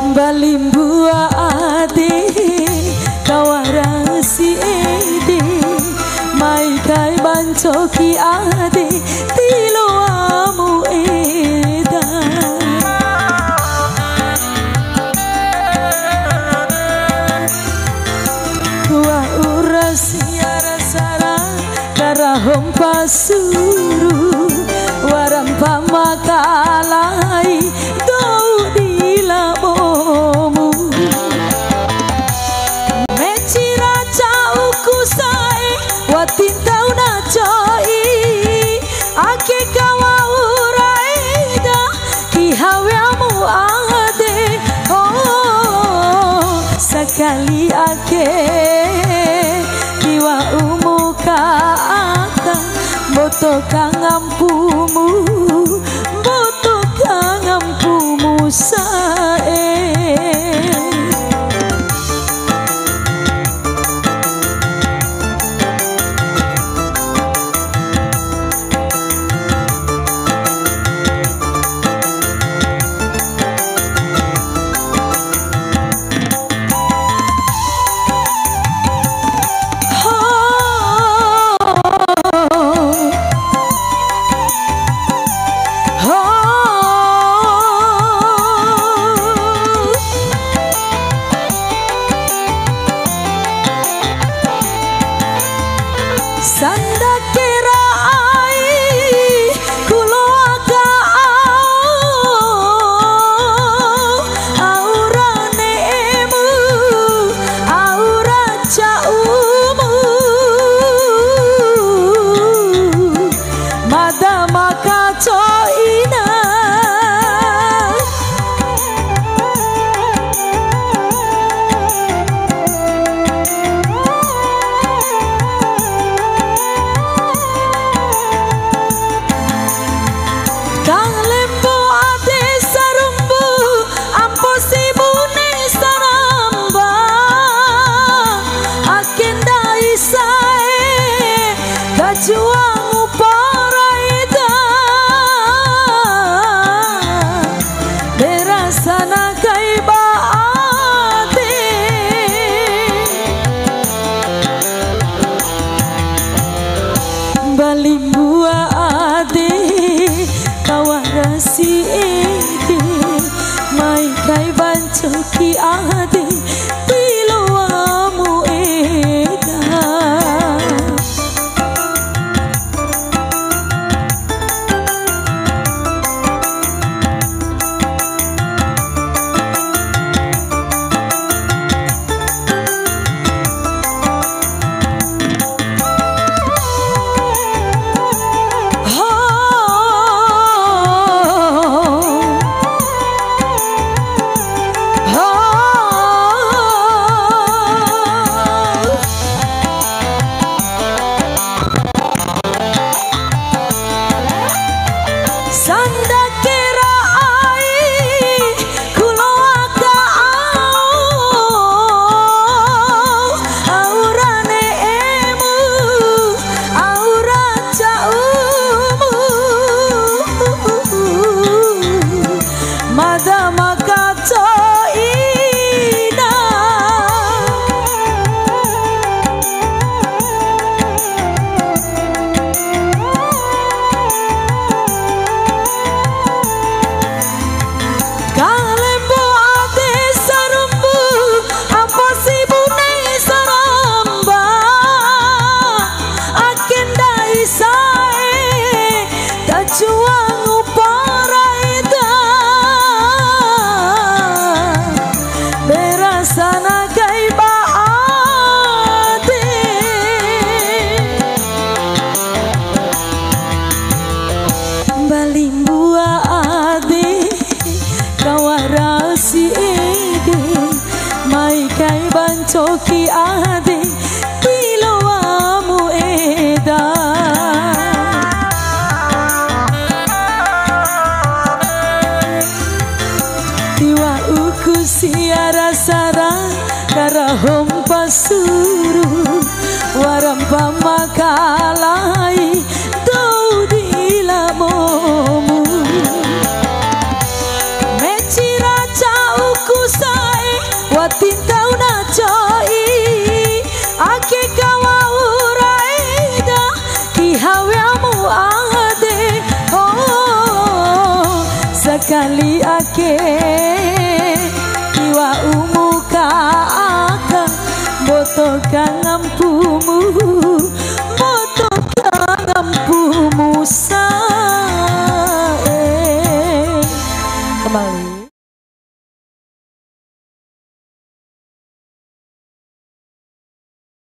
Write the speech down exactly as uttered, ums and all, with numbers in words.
Mbali mbua ade, kawara si ede, mai kai ba ncoki ade, tiloamu eda. Wa'ura sia ra sara, karaho mpa suru, wara mpa makalai, dou di labomu. Meci ra ca'uku sa'e, wati ntau na co'i, ake ka wa'ura eda, ki haweamu ade, oh, sakali ake tiwa'umu ka aka, mboto kangampumu, mboto kangampumu sa'e. Sandake ra ai, ku loa ka au, au ra ne'emu, au ra ca'umu, mada ma kaco'ina. Kalembo ade sarumbu, ampo si bune saramba, ake ndai sa'e, da jua ngupa ra eda, de rasa na kai ba ade. Mbali mbua ade, kawara si ede, mai kai ba ncoki ade, tiloamu eda. Sandake ra ai, ku loa ka au, au ra ne'emu, au ra ca'umu, mada ma kaco'ina. Kalembo ade sarumbu, ampo si bune saramba, ake ndai sa'e, da jua ngupa ra eda, si ede, mai kai ba ncoki ade, tiloamu eda. Tiwa'uku sia ra sara, karaho mpa suru, wara mpa makalai, dou di labo